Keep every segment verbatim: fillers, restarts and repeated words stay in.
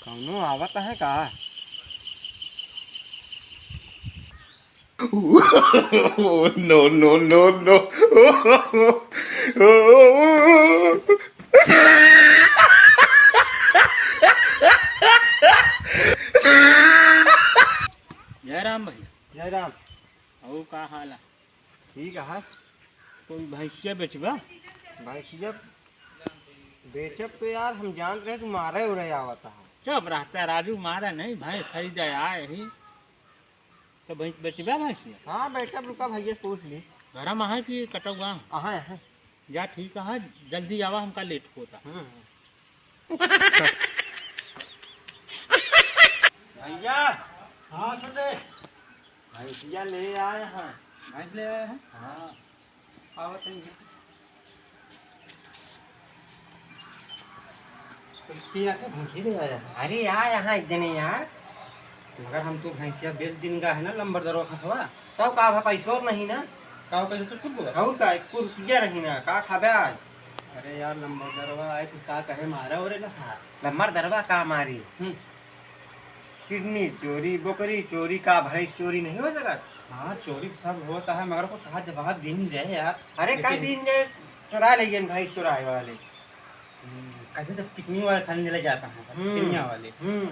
कौनो आवत है का? No, no, no, no। जय राम भैया। जय राम। और का हाल है? ठीक है। कोई भैंसिया बेचबा? भैंसिया बेचब तो यार, हम जानत रहे तू मारे उरे आवत है। चुप रहता राजू, मारा नहीं, भैंस खरीदा आए ही। तो भैंस बेचबा भैंसिया? हाँ, बेचब, रुका भैया से पूछ ली। घर में है कि कटौआ? अहाँ है। जा ठीक है, जल्दी आवा, हमका लेट होता। हम्म। भैया। हाँ छोटे। भैंसिया ले आए हैं। भैंस ले आए हैं? हाँ। आवत हैं। तो किया के भैंसी ले आया है? अरे यार, यहाँ एक जने यार। मगर हम तो भैंसिया बेच दिन का है ना, लंबर दरो खतवा। तब का भा पैसो नहीं ना? का पैसा चुप चुप बोला। और का, एक रुपया नहीं ना, का खाबे आज? अरे यार, लंबर दरवा आए, तू का कहे मारा ओरे ना सार। लंबर दरवा का मारी? हम्म। किडनी चोरी, बकरी चोरी, का भैंस चोरी नहीं हो सकत? हाँ, चोरी तो सब होता है, मगर को कहा जवाब दीन जाए यार। अरे, का लेकिन दीन जाए, चुरा ले गए भैंस चुराए वाले। हम्म, कहते जब किडनी वाले साले ले जाता है, हम्म, किडनिया वाले। हम्म।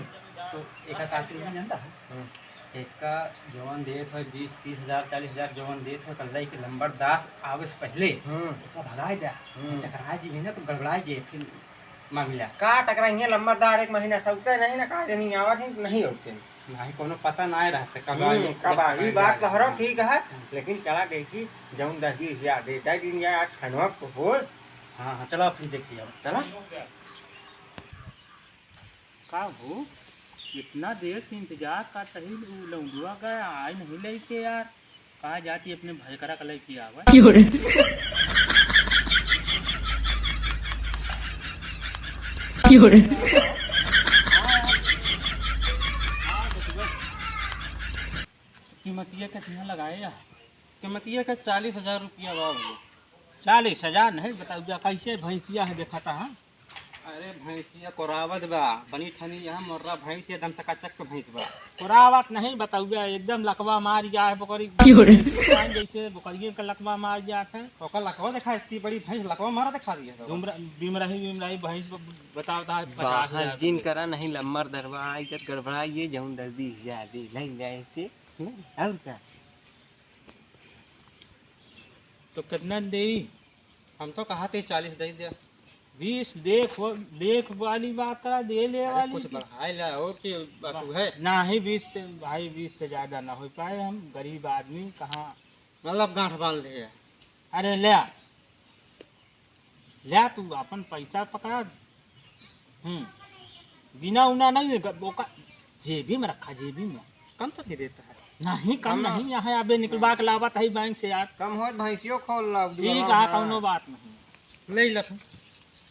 तो एक आदमी नहीं जानता है? हम्म। एका जवन देत होय बीस, तीस हजार, चालीस हजार जवन देत होय, कल्ला के लंबरदार आवे से पहिले हम्म। ओका भगाए द्या। हम्म। टकराए जी ना तो गड़बड़ाए जे फिर मामला। का टकराई है लंबरदार, एक महीना से उठते नहीं ना, का जनी आवत ही नहीं उठते। नहीं, कोनो पता ना रहता कब हम्म, आई, कब आई, कब बात आई। तो हरो हम्म। ठीक है, हम्म। लेकिन चला देखी जौन दही या दे, दे दिन या आज खनवा को बोल। हाँ, हाँ, चला फिर देखिए अब। चला। का हो, इतना देर से इंतजार करत ही, उ लौंडुआ का आए नहीं लइके यार। कहाँ जाती अपने भयकरा का लइके आवे? क्यों रे? क्यों रे? कीमतिया कितना लगाए यार? कीमतिया का चालीस हजार रुपया बा भैया। चालीस हजार नहीं, बताओ जा कैसे भैंसिया है, देखा था, हाँ? अरे भैंसिया कोरावत बा, बनी ठनी यहाँ मोर्रा भैंस, एकदम चकाचक के भैंस बा। कोरावत नहीं, बतौबे एकदम लकवा मार जा है बकरी। क्यों रे? जैसे बकरिए का लकवा मार जात है। ओकर लकवा देखा, इतनी बड़ी भैंस लकवा मारा दिखा दिया था। बिमरा-, बिमराही, बिमराही भैंस ब-, बताओ था पचास हजार जिन रुपये। करा नहीं लम्बर दरवा, इज्जत गड़बड़ा, ये जौन दर्दी ज्यादा लग जाए से, हम्म। और क्या? तो कितना देई? हम तो कहा थे चालीस दे दे। बीस देख, वो देख वाली बात करा, दे ले अरे वाली कुछ की। बढ़ाए ला, और की बस बा-, है? नाही, बीस से, भाई, बीस से ज्यादा ना हो पाए, हम गरीब आदमी कहाँ। मतलब गांठ बांध लिए। अरे ले आ। ले आ, तू अपन पैसा पकड़ा। हम्म। बिना उना नहीं है, ओका जेबी में रखा, जेबी में। कम तो नहीं देता है। नहीं, कम कम ना। नहीं, यहाँ अबे निकलवा के लावत है बैंक से यार। कम हो, भैंसियो खोल लाओ, ठीक दुआ है, हाँ। कौनो बात नहीं। ले ले फिर।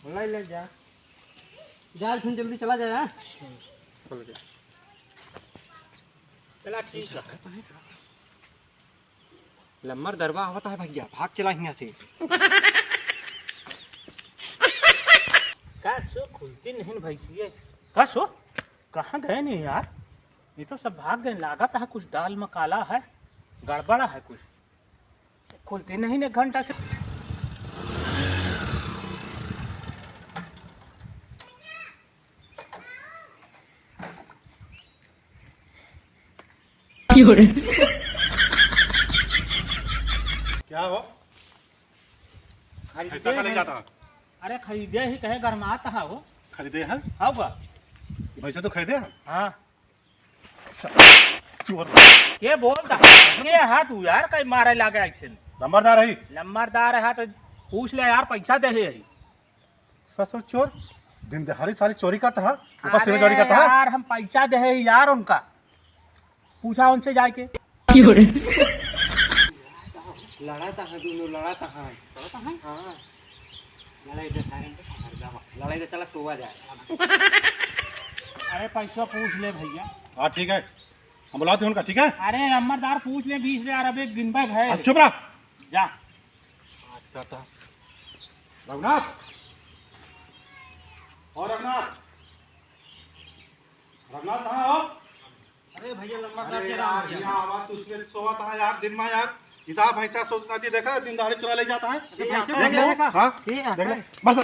ले ले जा। जा फिर जल्दी चला जाए, हाँ? चला ठीक है। लम्बर दरवा आवत है भैया, भाग चला हियाँ से। का सो खुलती नहीं भैंसिए? का सो? कहाँ गए नहीं यार? ये तो सब भाग गए, लागत है कुछ दाल में काला है, गड़बड़ा है कुछ। खुलती नहीं एक घंटा से। क्यों रे? क्या हो? खरीदे पैसा का ले हैं। जाता है? अरे खरीदे ही कहे गरमात हा हो। खरीदे हैं? हाँ बा। वैसे तो खरीदे हैं। हाँ। चोर। के बोलता? के हा तू यार, कई मारे लागे ऐसे? लंबरदार है। लंबरदार है तो पूछ ले यार, पैसा दे है। ससुर चोर, दिन दिहाड़ी सारी चोरी करता है, ऊपर से अरे चोरी करता है। यार, हम पैसा दे है यार उनका, पूछा उनसे जाके। लड़ाता है दोनों, लड़ाता है। लड़ाता है? हाँ। लड़ाई दे सारे, लड़ाई दे, चला टोवा जाए। अरे पैसा पूछ ले भैया। हाँ ठीक है, हम बुलाते हैं उनका, ठीक है? अरे नंबरदार पूछ ले बीस हजार, अब एक दिन पे है। अब चुप रहा। जा। बात करता। रघुनाथ, और रघुनाथ, रघुनाथ, कहाँ हो? अरे भैया, लंबा अरे दर्द यार, रहा है। यहाँ आवाज तो उसमें सोवत है यार, दिन में यार। इधर भैंसा सोच नदी देखा, दिन दहाड़े चुरा ले जाता है। अरे भैंसा देख ले, देखा? हाँ? ये है। देख ले। बस।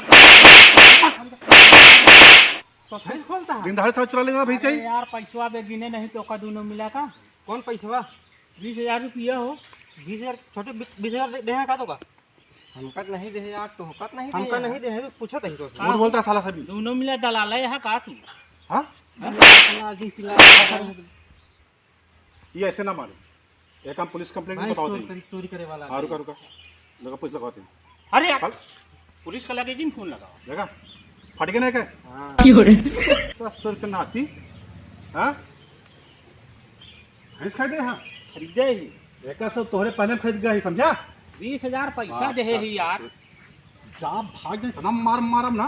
भैंस खोलता है? दिन दहाड़े साहब चुरा ले जाता भैंसा ही। अरे यार, पैसवा बे गिने नहीं तो का दोनों मिला का? कौन पैसवा? बीस हजार रुपया हो। बीस हजार, छोटे बी-, बीस हजार दे, दे हैं का तो का? हमका नहीं दे यार, तोहका नहीं दे हमका यार। नहीं दे है, तो पूछत ही तो। झूठ बोलता है साला सभी। दोनों मिला दलाल है यहाँ का तू? हाँ? दलाल, दलाल, जी, दलाल। ये ऐसे ना मारे। एक हम पुलिस कंप्लेंट भाई, बताओ चोर थे। करी, चोरी करे वाला हाँ, है। रुका, रुका। लगा, पुलिस लगाओ थे। अरे यार, कल? पुलिस का लगे जिन फोन लगाओ। देखा? फट गए ना क्या? हाँ। क्यों रे? ससुर के नाती। हाँ? भैंस खरीदे हाँ? खरीदे ही। एका सब तोहरे पहले खरीद गए ही, समझा? बीस हजार पैसा बाप देहे का ही यार। कसम। जा भाग जा, इतना मार मारम ना।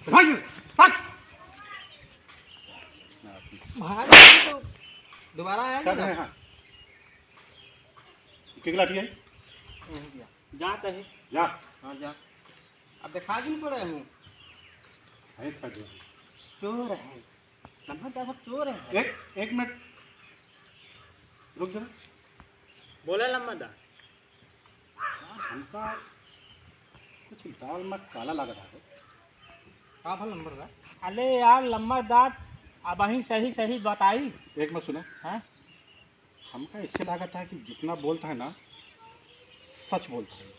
भाग, भाग। भाग तो दोबारा आया सब ना। है, हाँ। के लाठी है? यही दिया। जा तही। जा। हाँ, जा। अब देखा भी नहीं पड़े हूँ। भैंस खरीदे। चोर है। लम्हा दा सब चोर है। एक, एक मिनट। रुक जरा। बोला लम्हा दा। यार, हमका कुछ दाल में काला लग रहा है। का भा लम्बर दा? अरे यार, लम्बर दा, अब वहीं सही सही बताई। एक मिनट सुनो। हाँ? हमका इससे लागत है कि जितना बोलता है ना, सच बोलता है।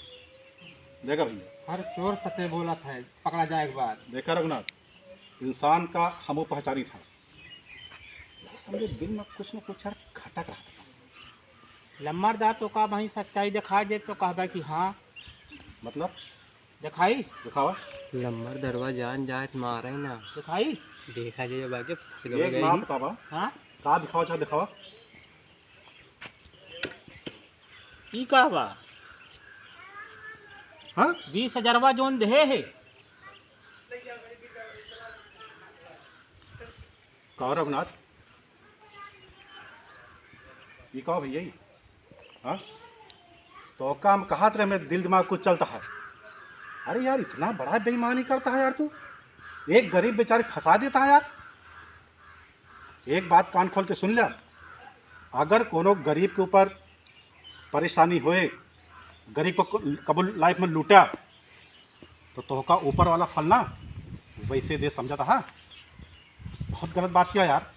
देखा भैया। हर चोर सत्य बोलत है, पकड़ा जाए के बाद। देखा रघुनाथ, इंसान का हमू पहचानी था। हमरे दिल में कुछ न कुछ यार खटक रहा था। लम्बर दा तो का भाई सच्चाई दिखा दे तो कहबे कि हाँ। मतलब? दिखाई? दिखावा। लम्बर दरवा जान जाए त मारे ना। दिखाई? देखा जाए बाकी फंस एक गए ना ही। बतावा। हाँ? का दिखावा चाहे दिखावा? ई का बा? हाँ? बीस हजारवा जोन देहे है। का रघुनाथ? ई का भैया ई? हाँ? तो का हम कहत रहे, मेरे दिल दिमाग कुछ चलता है। अरे यार, इतना बड़ा बेईमानी करता है यार तू। एक गरीब बेचारे फंसा देता है यार। एक बात कान खोल के सुन ले, अगर कोनो गरीब के ऊपर परेशानी होए, गरीब को कबहुँ लाइफ में लूटा, तो तोहका ऊपर वाला फल ना वैसे दे, समझा था? हाँ? बहुत गलत बात किया यार।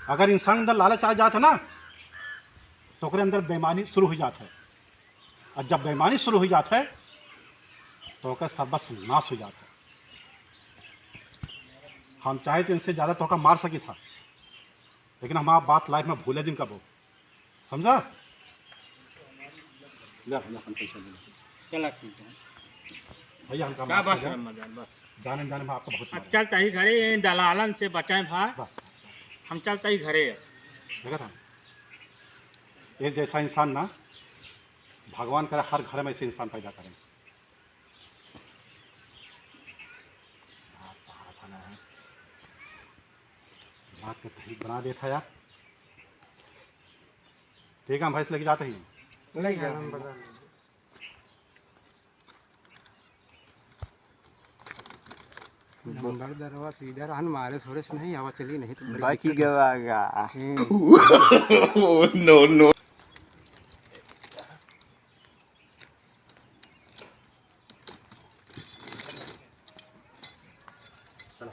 अगर इंसान अंदर लालच आ जात है ना, तो ओकरे अंदर बेईमानी शुरू हो जात है, और जब बेईमानी शुरू हो जात है, तो ओकर सर्वस्व नाश हो जात है। हम चाहे तो इनसे ज्यादा तोहका मार सकी था, लेकिन हमारा बात लाइफ में भूले जिन कबो। समझा? ले, ले, अपन पैसा ले ले। चला, ठीक है। भैया, हम काम का माफ कर बस दे। रमजान, बस। जाने, जाने में आपको बहुत अब मारा। चलता ही घरे, ये दलालन से बचाएं भा। बस। हम चलता ही घरे। देखा था? ये जैसा इंसान ना, भगवान करे हर घर में ऐसे इंसान पैदा करें। बात के तहरीक बना देता यार। ठीक है, हम भैंस लेके जाते ही। ले जा। नंबर दरवा सीधा रहन, मारे थोड़े से नहीं, आवा चली नहीं तो बड़ी बाकी दिक्कत है। गवागा। हम्म। Oh, no, no। चलो।